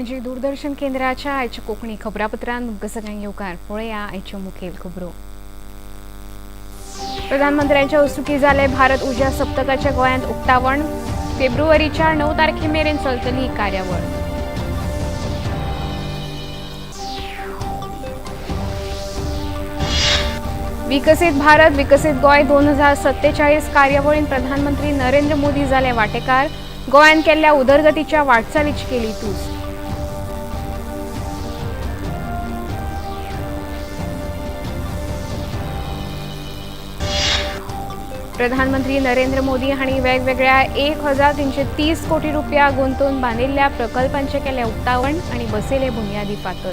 पणजी दूरदर्शन केंद्राच्या आयच्या कोंकणी खबरापत्रांत तुमकां सगळ्यांक येवकार. पळया आयच्यो मुखेल खबरो. प्रधानमंत्र्यांच्या हस्तुकीं जालें भारत उर्जा सप्तकाच्या गोंयांत उक्तावण. फेब्रुवारीच्या 9 तारखे मेरेन चलतली ही कार्यावळ. विकसीत भारत विकसीत गोंय 2047 कार्यावळीन प्रधानमंत्री नरेंद्र मोदी जाले वांटेकार. गोंयान केल्ल्या उदरगतीच्या वाटचालीची केली तुस्त. प्रधानमंत्री नरेंद्र मोदी हांणी वेगवेगळ्या 1330 कोटी रुपया गुंतोवन बांदिल्ल्या प्रकल्पांचें केलें उक्तावण आनी बसयले बुन्यादी फातर.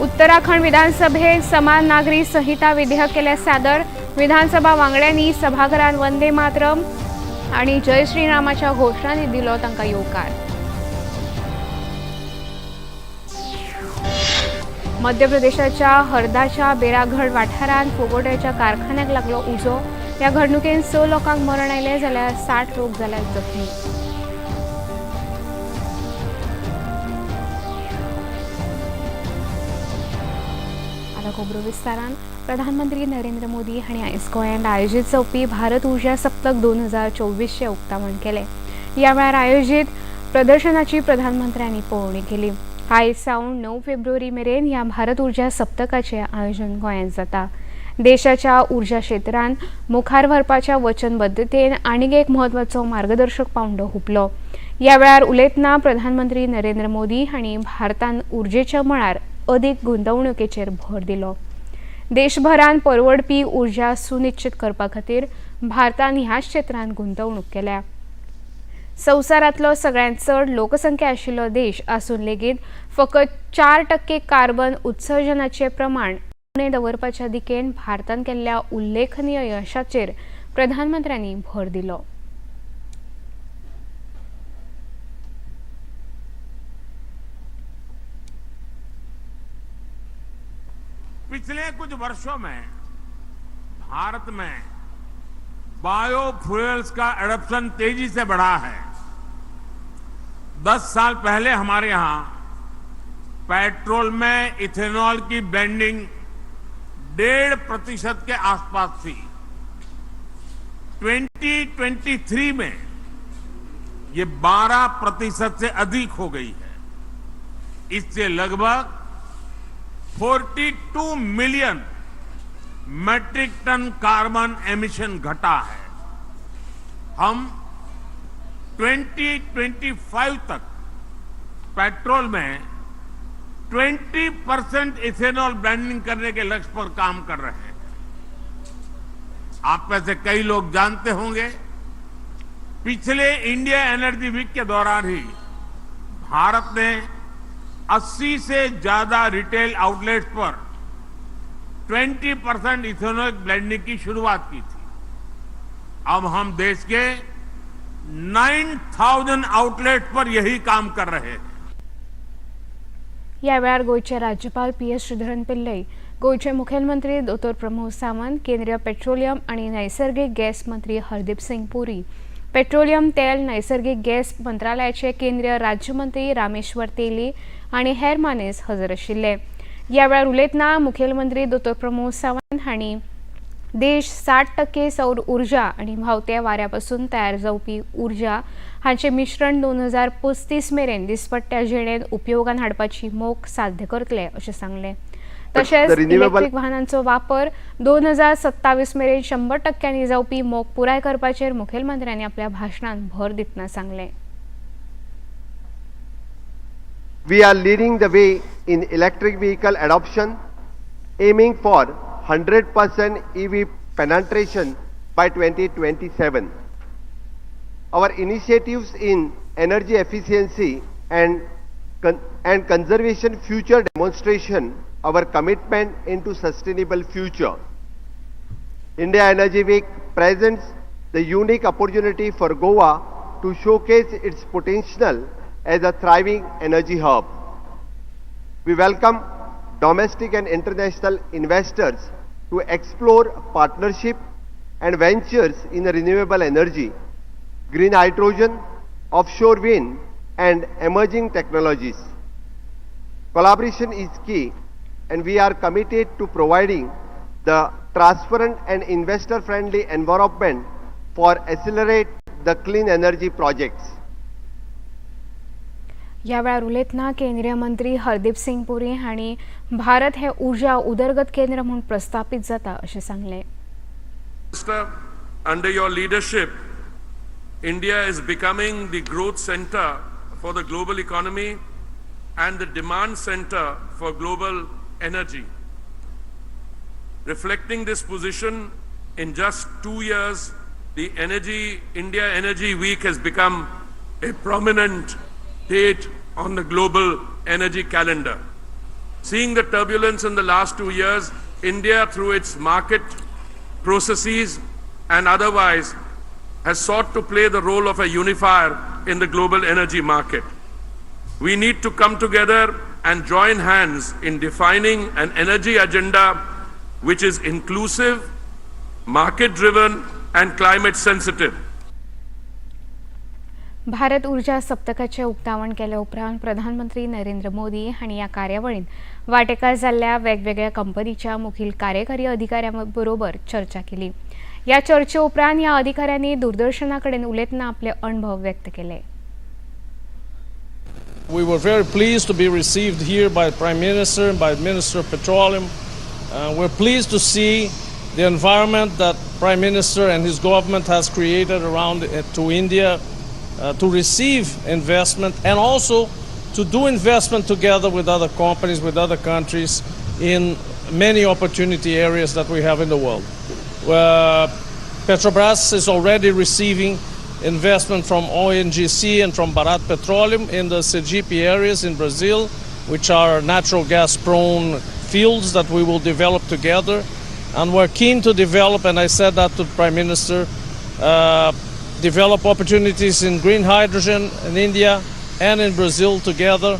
उत्तराखंड विधानसभेत समान नागरी संहिता विधेयक केलें सादर. विधानसभा वांगड्यांनी सभाघरांत वंदे मातरम आनी जय श्रीरामाच्या घोशणांनी दिलो तांकां येवकार. मध्य प्रदेशाच्या हरदाच्या बेरागढ वाठारांत फुगोट्याच्या कारखान्याक लागलो उजो. ह्या घडणुकेन 6 लोकांक मरण आयलें जाल्यार 60 लोक जाल्यार जखमी. आतां खबरो विस्तारान. प्रधानमंत्री नरेंद्र मोदी हांणी आयज गोंयांत आयोजीत जावपी भारत उर्जा सप्तक 2024चें उक्तावण केलें. ह्या वेळार आयोजीत प्रदर्शनाची प्रधानमंत्र्यांनी पळोवणी केली. आयज सावन 9 फेब्रुवारी मेरेन ह्या भारत उर्जा सप्तकाचें आयोजन गोंयांत जाता. देशाच्या उर्जा क्षेत्रांत मुखार व्हरपाच्या वचनबद्धतेन आनीक एक म्हत्वाचो मार्गदर्शक पांवडो हुपलो. ह्या वेळार उलयतना प्रधानमंत्री नरेंद्र मोदी हांणी भारतान उर्जेच्या मळार अदीक गुंतवणुकीचेर भर दिलो. देशभरांत परवडपी उर्जा सुनिश्चित करपा खातीर भारतान ह्या क्षेत्रांत गुंतवणूक केल्या. संवसारांतलो सगळ्यांत चड लोकसंख्या आशिल्लो देश आसून लेगीत फकत 4% कार्बन उत्सर्जनाचें प्रमाण उणें दवरपाच्या दिकेन भारतान केल्ल्या उल्लेखनीय यशाचेर प्रधानमंत्र्यांनी भर दिलो. पिछले कुछ वर्षों में भारत में बायोफ्यूल्स का एडॉप्शन तेजी से बढ़ा है. 10 साल पहले हमारे यहां पेट्रोल में इथेनॉल की ब्लेंडिंग 1.5% के आसपास थी. 2023 में ये 12% से अधिक हो गई है. इससे लगभग 42 million metric ton carbon emission घटा है. हम 2025 तक पेट्रोल में 20% इथेनॉल ब्लेंडिंग करने के लक्ष्य पर काम कर रहे हैं. आप में से कई लोग जानते होंगे, पिछले इंडिया एनर्जी वीक के दौरान ही भारत ने 80 से ज्यादा रिटेल आउटलेट्स पर 20% इथेनॉल ब्लेंडिंग की शुरुआत की थी. अब हम देश के 9000 आउटलेट पर यही काम कर रहे हैं. ह्या वेळार गोंयचे राज्यपाल पी एस श्रीधरन पिल्लई, गोंयचे मुखेलमंत्री दोतोर प्रमोद सावंत, केंद्रीय पेट्रोलियम आनी नैसर्गीक गॅस मंत्री हरदीप सिंग पुरी, पेट्रोलियम तेल नैसर्गीक गॅस मंत्रालयाचे केंद्रीय राज्यमंत्री रामेश्वर तेली आनी हेर मानेस्त हजर आशिल्ले. ह्या वेळार उलयतना मुखेलमंत्री दोतोर प्रमोद सावंत हांणी देश 60% सौर ऊर्जा आनी व्हांवत्या वाऱ्या पसून तयार जावपी ऊर्जा हांचें मिश्रण 2035 मेरेन दिसपट्ट्या जिणेंत उपयोगान हाडपाची मोख साध्य करतले अशें सांगलें. तशेंच The renewable electric वाहनांचो वापर 2027 मेरेन 100% जावपी मोख पुराय करपाचेर मुखेलमंत्र्यांनी आपल्या भाशणांत भर दितना सांगलें. We are leading the way in electric vehicle adoption, aiming for 100% EV penetration by 2027. Our initiatives in energy efficiency and conservation future demonstration our commitment into sustainable future. India Energy Week presents the unique opportunity for Goa to showcase its potential as a thriving energy hub. We welcome domestic and international investors to explore partnership and ventures in renewable energy, green hydrogen, offshore wind, and emerging technologies. Collaboration is key, and we are committed to providing the transparent and investor friendly environment for accelerate the clean energy projects. ह्या वेळार उलयतना केंद्रीय मंत्री हरदीप सिंग पुरी हांणी भारत हे उर्जा उदरगत केंद्र म्हूण प्रस्थापीत जाता अशें सांगलें. Minister, under your leadership, India is becoming the growth center for the global economy and the demand center for global energy. Reflecting this position, in just 2 years, the India Energy Week has become a prominent date on the global energy calendar. Seeing the turbulence in the last 2 years, India, through its market processes and otherwise, has sought to play the role of a unifier in the global energy market. We need to come together and join hands in defining an energy agenda which is inclusive, market driven, and climate sensitive. Bharat ऊर्जा सप्तकाचें उक्तावण केले उपरांत प्रधानमंत्री नरेंद्र मोदी हांणी ह्या कार्यावळींत वांटेकार जाल्ल्या वेगवेगळ्या कंपनीच्या मुखेल कार्यकारी अधिकाऱ्यां बरोबर चर्चा केली. ह्या चर्चे उपरांत ह्या अधिकाऱ्यांनी दूरदर्शना कडेन उलयतना आपले अणभव व्यक्त केले. We were very pleased to be received here by the Prime Minister and by the Minister of Petroleum. We're pleased to see the environment that Prime Minister and his government has created around to India to receive investment and also to do investment together with other companies, with other countries in many opportunity areas that we have in the world. Petrobras is already receiving investment from ONGC and from Bharat Petroleum in the Sergipe areas in Brazil, which are natural gas prone fields that we will develop together. And we're keen to develop, and I said that to the Prime Minister, develop opportunities in green hydrogen in India and in Brazil together.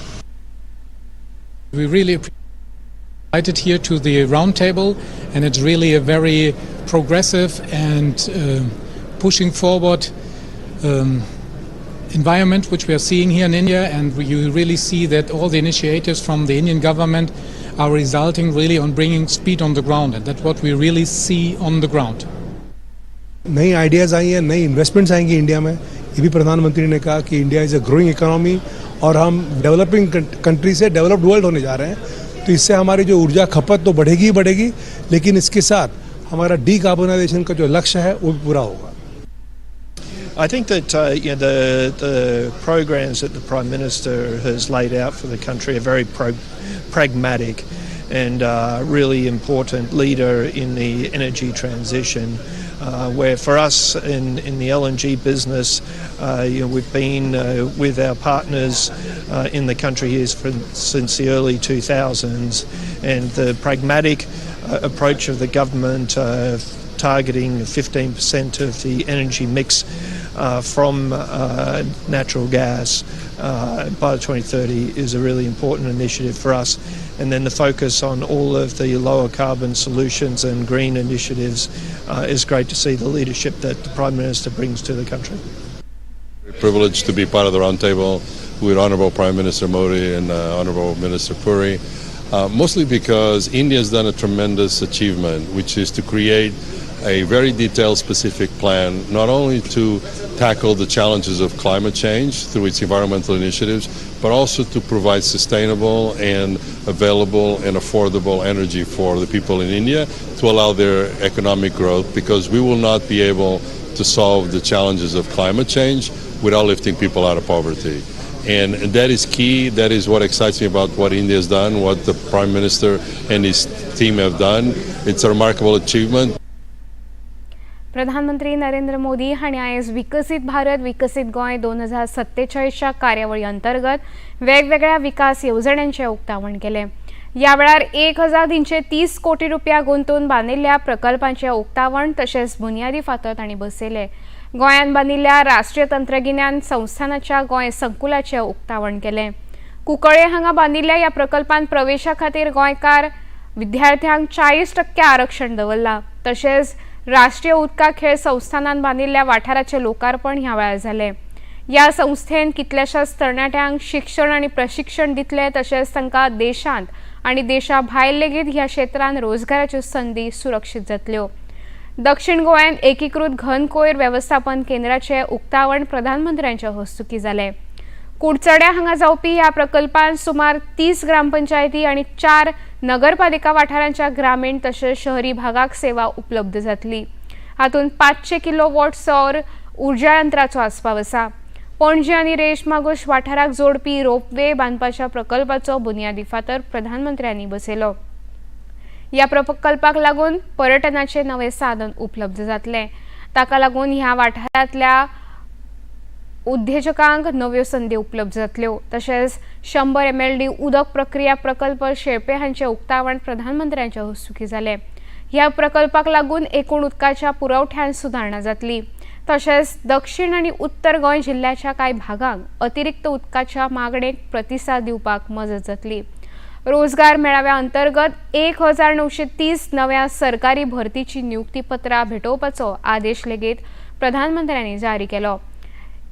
We really invited here to the roundtable, and it's really a very progressive and pushing forward environment which we are seeing here in India, and you really see that all the initiatives from the Indian government are resulting really on bringing speed on the ground, and that's what we really see on the ground. नई ideas आई हैं, नई investments आएंगी India में. ये भी प्रधानमंत्री ने कहा कि India is a growing economy और हम डेवलपिंग कंट्री से डेवलप्ड वर्ल्ड होने जा रहे हैं. तो इससे हमारी जो ऊर्जा खपत तो बढ़ेगी ही बढ़ेगी, लेकिन इसके साथ हमारा डीकार्बोनाइजेशन का जो लक्ष्य है, वो भी पूरा होगा. I think that the programs that the Prime Minister has laid out for the country are very pragmatic and really important leader in the energy transition. Where for us in the LNG business, we've been with our partners in the country here since the early 2000s, and the pragmatic approach of the government targeting 15% of the energy mix from natural gas by 2030 is a really important initiative for us. And then the focus on all of the lower carbon solutions and green initiatives is great to see the leadership that the Prime Minister brings to the country. Privileged to be part of the roundtable with Honorable Prime Minister Modi and Honorable Minister Puri, mostly because India has done a tremendous achievement, which is to create a very detailed, specific plan, not only to tackle the challenges of climate change through its environmental initiatives, but also to provide sustainable and available and affordable energy for the people in India to allow their economic growth, because we will not be able to solve the challenges of climate change without lifting people out of poverty. And that is key. That is what excites me about what India has done, what the Prime Minister and his team have done. It's a remarkable achievement. प्रधानमंत्री नरेंद्र मोदी हांणी आयज विकसीत भारत विकसीत गोंय 2047च्या कार्यावळी अंतर्गत वेगवेगळ्या विकास येवजण्यांचें उक्तावण केलें. ह्या वेळार 1330 कोटी रुपया गुंतून बांदिल्ल्या प्रकल्पांचें उक्तावण तशेंच बुन्यादी फातर तांणी बसयले. गोंयांत बांदिल्ल्या राष्ट्रीय तंत्रगिन्यान संस्थानाच्या गोंय संकुलाचें उक्तावण केलें. कुंकळे हांगा बांदिल्ल्या ह्या प्रकल्पांत प्रवेशा खातीर गोंयकार विद्यार्थ्यांक 40% आरक्षण दवरलां. तशेंच राष्ट्रीय उदका खेळ संस्थानान बांदिल्ल्या वाठाराचें लोकार्पण ह्या वेळार जालें. ह्या संस्थेन कितल्याशाच तरणाट्यांक शिक्षण आनी प्रशिक्षण दितले, तशेंच तांकां देशांत आनी देशा भायर लेगीत ह्या क्षेत्रांत रोजगाराच्यो संदी सुरक्षीत जातल्यो. दक्षिण गोंयांत एकीकृत घन कोयर वेवस्थापन केंद्राचें उक्तावण प्रधानमंत्र्यांच्या हस्तुकीं जालें. कुडचड्या हांगा जावपी ह्या प्रकल्पान सुमार 30 ग्रामपंचायती आनी 4 नगरपालिका वाठारांच्या ग्रामीण तशेंच शहरी भागाक सेवा उपलब्ध जातली. हातूंत 500 किलोवॉट सौर उर्जा यंत्राचो आस्पाव आसा. पणजी आनी रेश मागोश वाठाराक जोडपी रोपवे बांदपाच्या प्रकल्पाचो बुनियादी फातर प्रधानमंत्र्यांनी बसयलो. ह्या प्रकल्पाक लागून पर्यटनाचे नवे साधन उपलब्ध जातले. ताका लागून ह्या वाठारांतल्या उद्देजकांक नव्यो संदी उपलब्ध जातल्यो. तशेंच 100 MLD उदक प्रक्रिया प्रकल्प शेळपे हांचे उक्तावण प्रधानमंत्र्यांच्या हस्तुकीं जालें. ह्या प्रकल्पाक लागून एकूण उदकाच्या पुरवठ्यांत सुदारणा जातली. तशेंच दक्षिण आनी उत्तर गोंय जिल्ल्याच्या कांय भागांक अतिरिक्त उदकाच्या मागणेक प्रतिसाद दिवपाक मजत जातली. रोजगार मेळाव्या अंतर्गत 1930 नव्या सरकारी भरतीची नियुक्तीपत्रां भेटोवपाचो आदेश लेगीत प्रधानमंत्र्यांनी जारी केलो.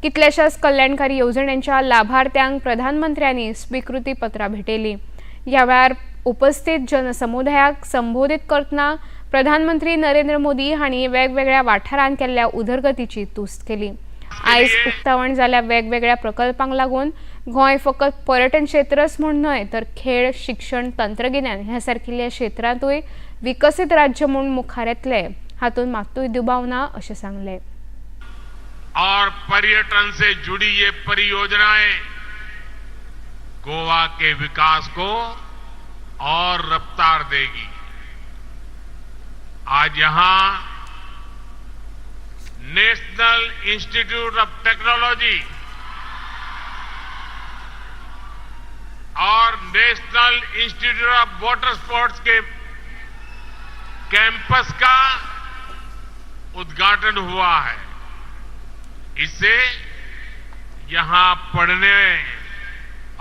कितल्याशाच कल्याणकारी येवजण्यांच्या लाभार्थ्यांक प्रधानमंत्र्यांनी स्विकृतीपत्रां भेटयलीं. ह्या वेळार उपस्थित जनसमुदायाक संबोधीत करतना प्रधानमंत्री नरेंद्र मोदी हांणी वेगवेगळ्या वाठारांत केल्ल्या उदरगतीची तुस्त केली. आयज उक्तावण जाल्ल्या वेगवेगळ्या प्रकल्पांक लागून गोंय फकत पर्यटन क्षेत्रच म्हूण न्हय तर खेळ, शिक्षण, तंत्रगिन्यान ह्या सारकिल्ल्या क्षेत्रांतूय विकसीत राज्य म्हूण मुखार येतले हातूंत मात्तूय दुबाव ना अशें सांगलें. और पर्यटन से जुड़ी ये परियोजनाएं गोवा के विकास को और रफ्तार देगी। आज यहां national institute of technology Aur national institute of water sports K campus का उद्घाटन हुआ है। इससे यहां पढ़ने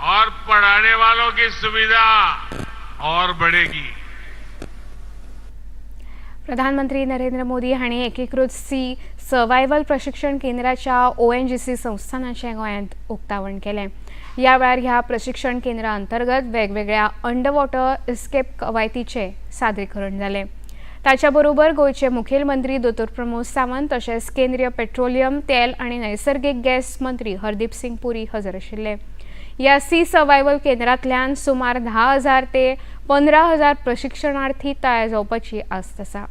और पढ़ाने वालों की सुविधा और बढ़ेगी। प्रधानमंत्री नरेंद्र मोदी हांणी एकीकृत सी सर्वायवल प्रशिक्षण केंद्राच्या ONGC संस्थानाचें गोंयांत उक्तावण केलें. ह्या वेळार ह्या प्रशिक्षण केंद्रा अंतर्गत वेगवेगळ्या अंडरवॉटर इस्केप कवायतीचें सादरीकरण जालें. ताच्या बरोबर गोंयचे मुखेलमंत्री दोतोर प्रमोद सावंत तशेंच केंद्रीय पेट्रोलियम, तेल आनी नैसर्गीक गॅस मंत्री हरदीप सिंग पुरी हजर आशिल्ले. ह्या सी सर्वायवल केंद्रांतल्यान सुमार 10,000 ते 15,000 प्रशिक्षणार्थी तयार जावपाची आस्त आसा.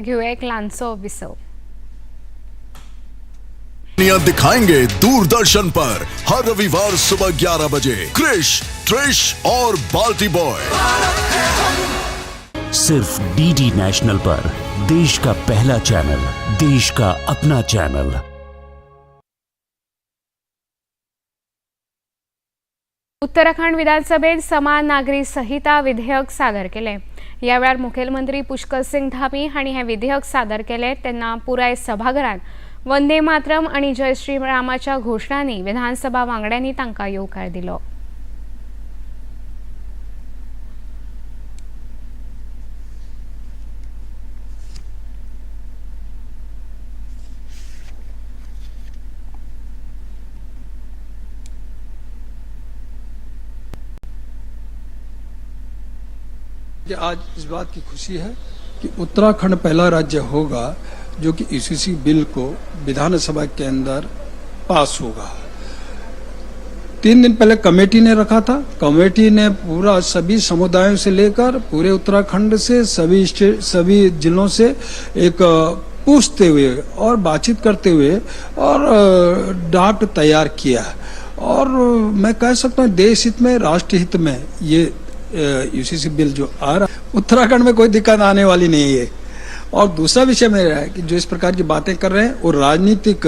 घेऊया एक ल्हानसो विसव. दिखाएंगे दूरदर्शन पर हर रविवार सुबह 11 बजे क्रिश, ट्रिश और बाल्टी बॉय। सिर्फ डीडी नेशनल पर देश का पहला चैनल, देश का अपना चैनल। उत्तराखंड विधानसभेत समान नागरी संहिता विधेयक सादर केलें. ह्या वेळार मुखेलमंत्री पुष्कर सिंग धामी हांणी हें विधेयक सादर केलें तेन्ना पुराय सभाघरांत वंदे मातरम आनी जय श्रीरामाच्या घोशणांनी विधानसभा वांगड्यांनी तांकां येवकार दिलो. आज इस बात की खुशी है कि उत्तराखंड पहला राज्य होगा जो कि यूसीसी बिल को विधानसभा के अंदर पास होगा। 3 दिन पहले कमेटी ने रखा था। कमेटी ने पूरा सभी समुदायों से लेकर पूरे उत्तराखंड से सभी स्टेट, सभी जिलों से एक पूछते हुए और बातचीत करते हुए और ड्राफ्ट तैयार किया। और मैं कह सकता हूँ देश हित में, राष्ट्र हित में ये यूसीसी बिल जो आ रहा है, उत्तराखंड में कोई दिक्कत आने वाली नहीं है। और दूसरा विषय मेरा है कि जो इस प्रकार की बातें कर रहे हैं वो राजनीतिक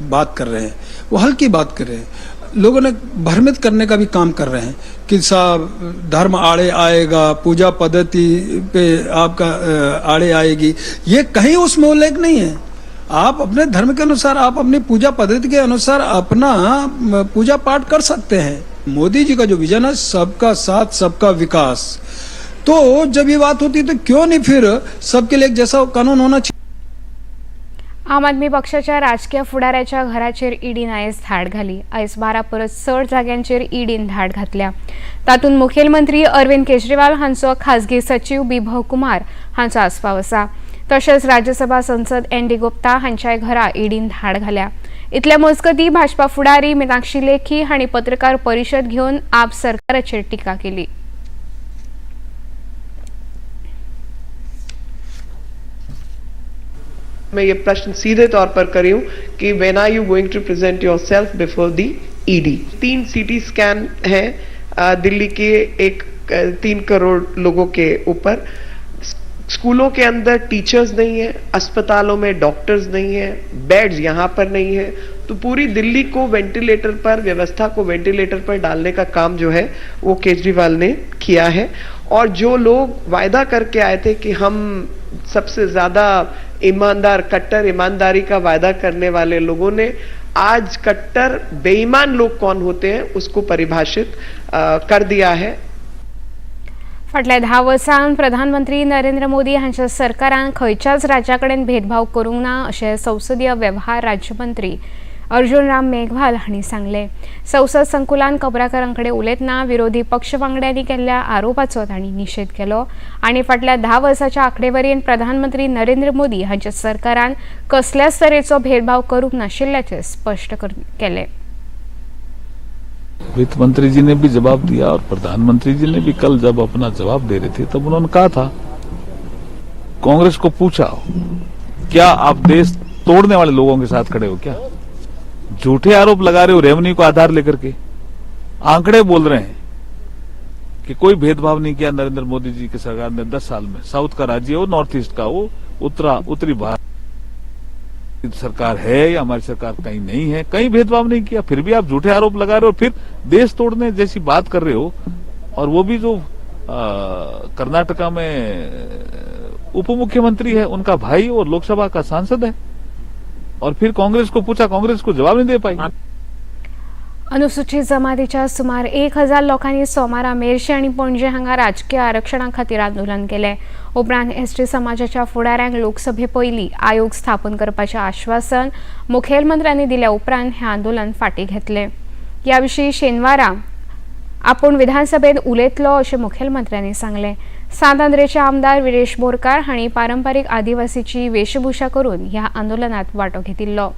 बात कर रहे हैं, वो हल्की बात कर रहे हैं। लोगों ने भ्रमित करने का भी काम कर रहे हैं कि साहब धर्म आड़े आएगा, पूजा पद्धति पे आपका आड़े आएगी। ये कहीं उसमें उल्लेख नहीं है। आप अपने धर्म के अनुसार, आप अपनी पूजा पद्धति के अनुसार अपना पूजा पाठ कर सकते हैं। मोदी जी का जो विजन है, सबका साथ सबका विकास, तो जब ये बात होती है तो क्यों नहीं फिर सबके लिए एक जैसा कानून होना चाहिए। आम आदमी पक्षाच्या राजकीय फुडाऱ्याच्या घराचेर ईडीन आयज धाड घाली। आयज 12 परस चड जाग्यांचेर ईडीन धाड घातल्या। तातूंत मुखेलमंत्री अरविंद केजरीवाल हांचो खाजगी सचीव बिभव कुमार हांचो आस्पाव आसा। तशेंच राज्यसभा संसद एन डी गुप्ता हांच्याय घरा ईडीन धाड घाल्या। इतल्या मजगती भाजपा फुडारी मीनाक्षी लेखी हांणी पत्रकार परिशद घेवन आप सरकाराचेर टिका केली। मैं ये प्रश्न सीधे तौर पर कर रही हूं कि when are you going to present yourself before the ED. 3 CT scan Hai Delhi K एक 3 करोड़ लोगों के ऊपर। स्कूलों के अंदर टीचर्स नहीं है, अस्पतालों में डॉक्टर्स नहीं है, बेड्स यहां पर नहीं है, तो पूरी दिल्ली को वेंटिलेटर पर, व्यवस्था को वेंटिलेटर पर डालने का काम जो है वो केजरीवाल ने किया है। और जो लोग वायदा करके आए थे कि हम सबसे ज्यादा ईमानदार, कट्टर ईमानदारी का वायदा करने वाले लोगों ने आज कट्टर बेईमान लोग कौन होते हैं उसको परिभाषित कर दिया है। फाटल्या 10 वर्सांत प्रधानमंत्री नरेंद्र मोदी हांच्या सरकारान खंयच्याच राज्या कडेन भेदभाव करूंक ना अशें संसदीय वेव्हार राज्यमंत्री अर्जुन राम मेघवाल हांणी सांगलें। संसद संकुलान खबराकारां कडेन उलयतना विरोधी पक्ष वांगड्यांनी केल्ल्या आरोपाचो तांणी निशेध केलो आनी फाटल्या 10 वर्साच्या आंकडेवरीन प्रधानमंत्री नरेंद्र मोदी हांच्या सरकारान कसल्याच तरेचो भेदभाव करूंक नाशिल्ल्याचें स्पश्ट केलें। वित्त मंत्री जी ने भी जवाब दिया और प्रधानमंत्री जी ने भी कल जब अपना जवाब दे रहे थे तब उन्होंने कहा था, कांग्रेस को पूछा क्या आप देश तोड़ने वाले लोगों के साथ खड़े हो, क्या झूठे आरोप लगा रहे हो रेवेन्यू को आधार लेकर के। आंकड़े बोल रहे हैं कि कोई भेदभाव नहीं किया नरेंद्र मोदी जी की सरकार ने 10 साल में। साउथ का राज्य हो, नॉर्थ ईस्ट का हो, उत्तरी भारत सरकार है या हमारी सरकार कहीं नहीं है, कहीं भेदभाव नहीं किया, फिर भी आप झूठे आरोप लगा रहे हो, फिर देश तोड़ने जैसी बात कर रहे हो। और वो भी जो कर्नाटका में उप मुख्यमंत्री है उनका भाई और लोकसभा का सांसद है, और फिर कांग्रेस को पूछा, कांग्रेस को जवाब नहीं दे पाई। अनुसूचित जमातीच्या सुमार 1000 लोकांनी सोमारा मेरशे आनी पणजे हांगा राजकीय आरक्षणा खातीर आंदोलन केलें। उपरांत एसटी समाजाच्या फुडाऱ्यांक लोकसभे पयलीं आयोग स्थापन करपाचें आश्वासन मुखेलमंत्र्यांनी दिल्या उपरांत हें आंदोलन फाटीं घेतलें। ह्या विशीं शेनवारा आपूण विधानसभेंत उलयतलो अशें मुखेलमंत्र्यांनी सांगलें। सांत आंद्रेचे आमदार विरेश बोरकार हांणी पारंपारीक आदिवासीची वेशभूषा करून ह्या आंदोलनात वांटो घेतिल्लो।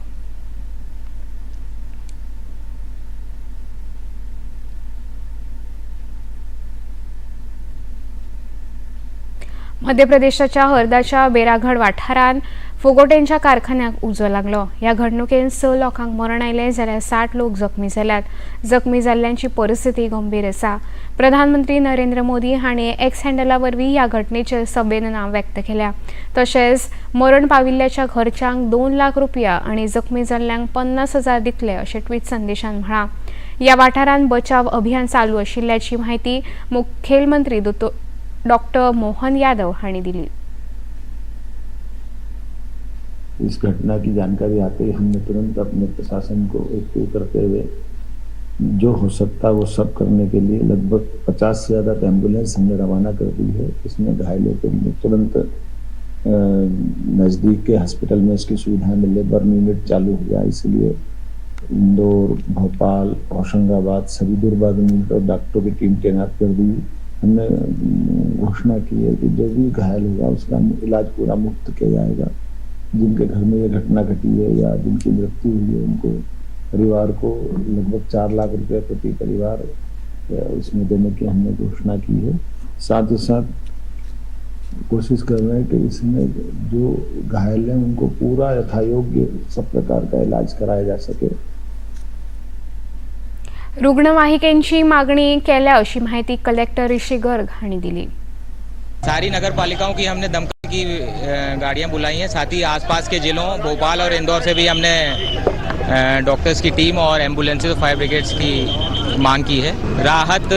मध्य प्रदेशाच्या हरदाच्या बेराघड वाठारांत फुगोटेंच्या कारखान्याक उजो लागलो। ह्या घडणुकेन 6 लोकांक मरण आयलें जाल्यार 60 लोक जखमी जाल्यात। जखमी जाल्ल्यांची परिस्थिती गंभीर आसा। प्रधानमंत्री नरेंद्र मोदी हांणी एक्स हँडला वरवीं ह्या घटनेचेर संवेदना व्यक्त केल्या। तशेंच मरण पाविल्ल्याच्या घरच्यांक 2 लाख रुपया आनी जखमी जाल्ल्यांक 50,000 दितले अशें ट्विट संदेशान म्हळां। ह्या वाठारांत बचाव अभियान चालू आशिल्ल्याची म्हायती मुखेलमंत्री डॉक्टर मोहन यादव हांणी दिली। इस घटना की जानकारी आते ही हमने तुरंत अपने प्रशासन को एक्टिव करते हुए जो हो सकता वो सब करने के लिए लगभग 50 से ज़्यादा एम्बुलेंस हमने रवाना कर दी है। इसमें घायलों को तुरंत नज़दीक के हॉस्पिटल में इसकी सुविधा मिले, बर्न यूनिट चालू हो जाए, इसलिए इंदौर, भोपाल, होशंगाबाद सभी दुर्बर्न यूनिट और डॉक्टरों की टीम तैनात कर दी। हमने घोषणा की है कि जो भी घायल होगा उसका इलाज पूरा मुफ्त किया जाएगा। जिनके घर में ये घटना घटी है या जिनकी मृत्यु हुई है उनको परिवार को लगभग 4 लाख रुपए प्रति परिवार इसमें देने की हमने घोषणा की है। साथ ही साथ कोशिश कर रहे हैं कि इसमें जो घायल हैं उनको पूरा यथायोग्य सब प्रकार का इलाज कराया जा सके। रुग्णवाहिकेंची मागणी केल्या अशी माहिती कलेक्टर ऋषी गर्ग हांणी दिली। सारी नगर पालिकाओं की हमने दमकल की गाड़ियां बुलाई हैं, साथ ही आसपास के जिलों भोपाल और इंदौर से भी हमने डॉक्टर्स की टीम और एम्बुलेंसेज और फायर ब्रिगेड्स की मांग की है। राहत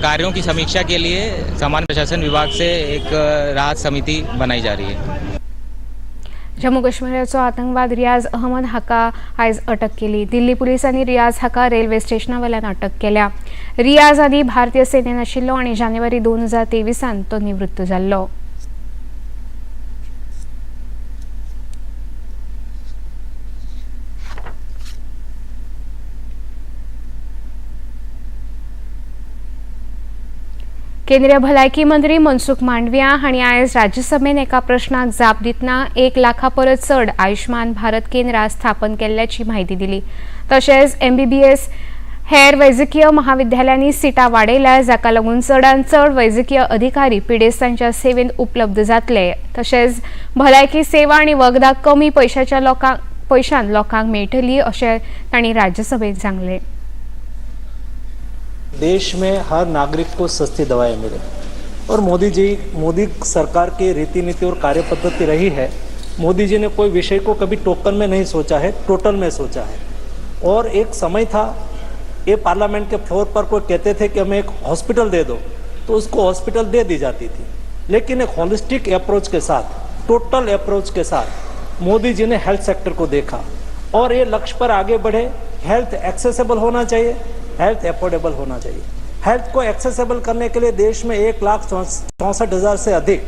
कार्यों की समीक्षा के लिए सामान्य प्रशासन विभाग से एक राहत समिति बनाई जा रही है। जम्मू काश्मीराचो आतंकवाद रियाज अहमद हाका आयज अटक केली. दिल्ली पुलिसांनी रियाज हाका रेल्वे स्टेशनावेल्यान अटक केल्या. रियाज आदी भारतीय सेनेन आशिल्लो आनी जानेवारी 2023 तो निवृत्त जाल्लो. केंद्रीय भलायकी मंत्री मनसुख मांडविया हांणी आयज राज्यसभेन एका प्रश्नाक जाप दितना 1 लाखा परस चड आयुष्मान भारत केंद्रां स्थापन केल्ल्याची म्हायती दिली. तशेंच एमबीबीएस हेर वैजकीय महाविद्यालयांनी सिटां वाडयल्या, जाका लागून चडांत चड वैजकीय अधिकारी पिडेस्तांच्या सेवेंत उपलब्ध जातले. तशेंच भलायकी सेवा आनी वखदां कमी पयशान लोकांक मेळटली अशें तांणी राज्यसभेत सांगलें. देश में हर नागरिक को सस्ती दवाएं मिले और मोदी सरकार की रीति नीति और कार्य पद्धति रही है। मोदी जी ने कोई विषय को कभी टोकन में नहीं सोचा है, टोटल में सोचा है। और एक समय था ये पार्लियामेंट के फ्लोर पर कोई कहते थे कि हमें एक हॉस्पिटल दे दो तो उसको हॉस्पिटल दे दी जाती थी, लेकिन एक होलिस्टिक अप्रोच के साथ, टोटल अप्रोच के साथ मोदी जी ने हेल्थ सेक्टर को देखा और ये लक्ष्य पर आगे बढ़े। हेल्थ एक्सेसिबल होना चाहिए, हेल्थ अफोर्डेबल होना चाहिए। हेल्थ को एक्सेसिबल करने के लिए देश में 1,64,000 से अधिक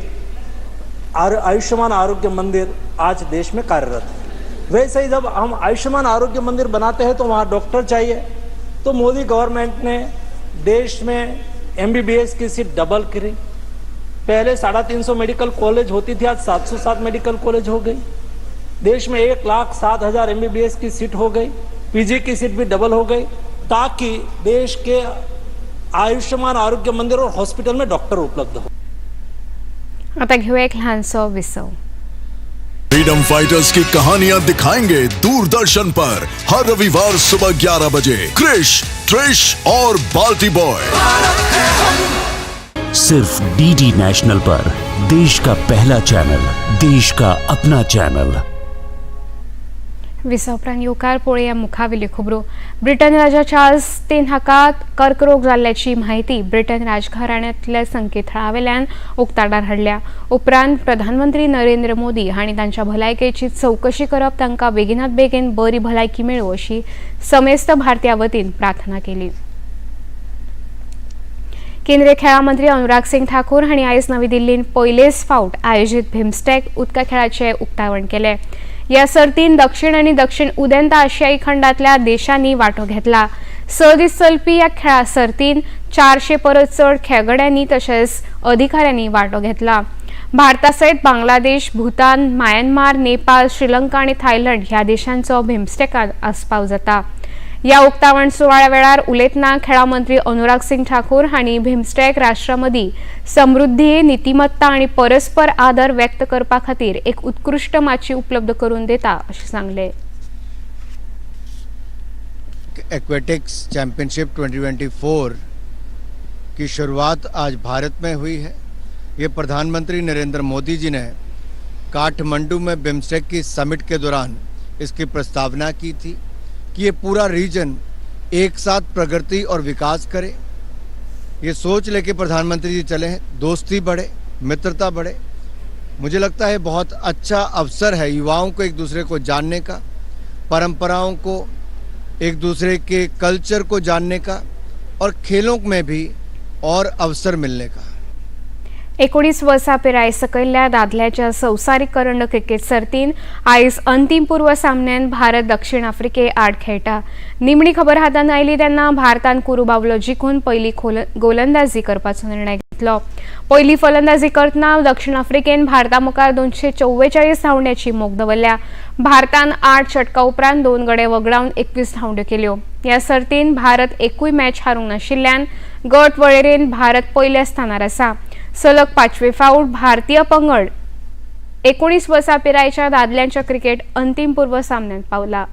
आयुष्मान आरोग्य मंदिर आज देश में कार्यरत है। वैसे ही जब हम आयुष्मान आरोग्य मंदिर बनाते हैं तो वहाँ डॉक्टर चाहिए, तो मोदी गवर्नमेंट ने देश में एमबीबीएस की सीट डबल करी। पहले 350 मेडिकल कॉलेज होती थी, आज 707 मेडिकल कॉलेज हो गई। देश में 1,07,000 एमबीबीएस की सीट हो गई, पीजी की सीट भी डबल हो गई, ताकि देश के आयुष्मान आरोग्य मंदिर और हॉस्पिटल में डॉक्टर उपलब्ध हो। आता घेऊया एक लहानसो विसव। फ्रीडम फाइटर्स की कहानियां दिखाएंगे दूरदर्शन पर हर रविवार सुबह 11 बजे क्रिश, ट्रिश और बाल्टी बॉय। सिर्फ डीडी नेशनल पर देश का पहला चैनल, देश का अपना चैनल। विसव उपरांत येवकार पळोवया मुखावेल्यो खबरो. ब्रिटन राजा चार्ल्स III हाका कर्करोग जाल्ल्याची म्हायती ब्रिटन राजघराण्यांतल्या संकेतथळावेल्यान उक्ताडार हाडल्या. उपरांत प्रधानमंत्री नरेंद्र मोदी हांणी तांच्या भलायकेची चवकशी करप, तांकां बेगिनात बेगीन बरी भलायकी मेळूं अशी समेस्त भारतीया वतीन प्रार्थना केली. केंद्रीय खेळां मंत्री अनुराग सिंग ठाकूर हांणी आयज नवी दिल्लींत पयलेच फावट आयोजीत भिमस्टॅक उदका खेळाचें उक्तावण केलें. या सर्तीन दक्षिण आनी दक्षिण उदेंत आशियाई खंडांतल्या देशांनी वांटो घेतला. 6 दीस चलपी ह्या खेळा सर्तीन 400 परस चड खेळगड्यांनी तशेंच अधिकाऱ्यांनी वांटो घेतला. भारता सयत बांगलादेश, भूतान, म्यानमार, नेपाळ, श्रीलंका आनी थायलंड ह्या देशांचो भिमस्टॅकांत आस्पाव जाता. ह्या उक्तावण सुवाळ्या वेळार उलयतना खेळां मंत्री अनुराग सिंग ठाकूर हांणी भिमस्टॅक राष्ट्रां मदीं समृद्धी, नितिमत्ता आनी परस्पर आदर व्यक्त करपा खातीर एक उत्कृश्ट माची उपलब्ध करून दिता अशें सांगलें. एक्वेटिक्स चैंपियनशिप 2024 की शुरुआत आज भारत में हुई है। ये प्रधानमंत्री नरेंद्र मोदी जी ने काठमांडू में बिम्स्टेक की समिट के दौरान इसकी प्रस्तावना की थी कि ये पूरा रीजन एक साथ प्रगति और विकास करे। ये सोच लेके प्रधानमंत्री जी चले हैं, दोस्ती बढ़े, मित्रता बढ़े। मुझे लगता है बहुत अच्छा अवसर है युवाओं को एक दूसरे को जानने का, परंपराओं को, एक दूसरे के कल्चर को जानने का और खेलों में भी और अवसर मिलने का। 19 वर्सां पिराय सकयल्ल्या दादल्याच्या संवसारीक करंड क्रिकेट सर्तीन आयज अंतीम पूर्व सामन्यान भारत दक्षिण आफ्रिके आड खेळटा. निमणी खबर हातांत आयली तेन्ना भारतान कुरू बावलो जिखून पयली गोलंदाजी करपाचो निर्णय घेतलो. पयली फलंदाजी करतना दक्षिण आफ्रिकेन भारता मुखार 244 धांवड्याची मोख दवरल्या. भारतान 8 षटका उपरांत 2 गडे वगडावन 21 धांवड्यो केल्यो. ह्या सर्तीन भारत एकूय मॅच हारूंक नाशिल्ल्यान गट वळेरेन भारत पयल्या स्थानार आसा. सलग 5वे फावट भारतीय पंगड 19 वर्सां पिरायेच्या दादल्यांच्या क्रिकेट अंतीम पूर्व सामन्यांत पावला.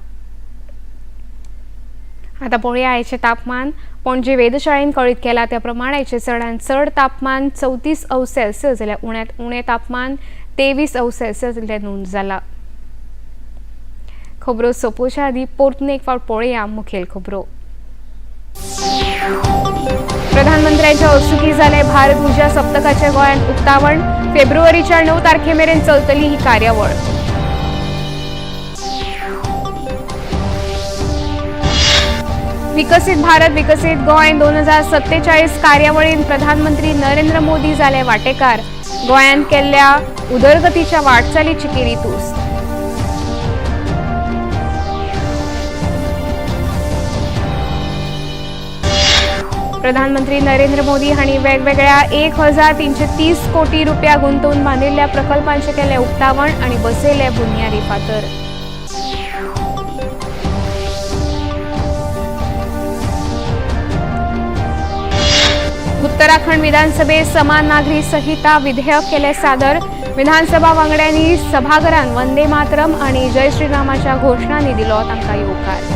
आता पळोवया आयचें तापमान. पणजे वेधशाळेन कळीत केला त्या प्रमाण आयचें चडांत चड तापमान 34 अंश सेल्सियस जाल्यार उण्यांत उणें तापमान 23 अंश सेल्सियस इतलें नोंद जाला. खबरो सोंपोवच्या आदीं परतून एक फावट पळोवया मुखेल खबरो. प्रधानमंत्र्यांच्या हस्तुकीं जालें भारत ऊर्जा सप्तकाचें गोंयांत उक्तावण. फेब्रुवारीच्या 9 तारखे मेरेन चलतली ही कार्यावळ. विकसित भारत विकसित गोंय 2047 कार्यावळीन प्रधानमंत्री नरेंद्र मोदी जाले वाटेकार. गोंयांत केल्ल्या उदरगतीच्या वाटचालीची केली तुस्त. प्रधानमंत्री नरेंद्र मोदी हांणी वेगवेगळ्या 1330 कोटी रुपया गुंतवून बांदिल्ल्या प्रकल्पांचें केलें उक्तावण आनी बसयले बुन्यादी फातर. उत्तराखंड विधानसभेत समान नागरी संहिता विधेयक केलें सादर. विधानसभा वांगड्यांनी सभाघरान वंदे मातरम आनी जय श्रीरामाच्या घोशणांनी दिलो तांकां येवकार.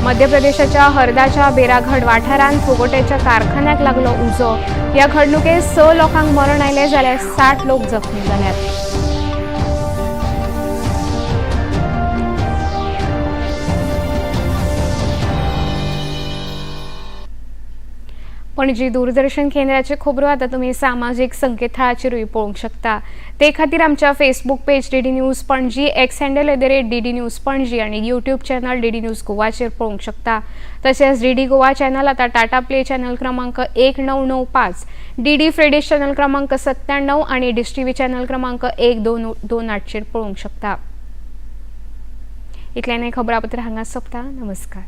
मध्य प्रदेशाच्या हरदाच्या बेराघड वाठारांत फुगोट्याच्या कारखान्याक लागलो उजो. ह्या घडणुकेत 6 लोकांक मरण आयलें जाल्यार 60 लोक जखमी जाल्यात. पणजी दूरदर्शन केंद्राचे खबरो आतां तुमी सामाजीक संकेतथळाचेरूय पळोवंक शकता. ते खातीर आमच्या Facebook page DD news Panaji, X handle @DD news Panaji आनी यूट्यूब चॅनल डीडी न्यूज गोवाचेर पळोवंक शकता. तशेंच डीडी गोवा चॅनल आतां टाटा प्ले चॅनल क्रमांक 1995, डीडी फ्रेडिश चॅनल क्रमांक 97 आनी डिश टीव्ही चॅनल क्रमांक 1228 पळोवंक शकता. इतल्यान खबरापत्र हांगा सोंपता. नमस्कार.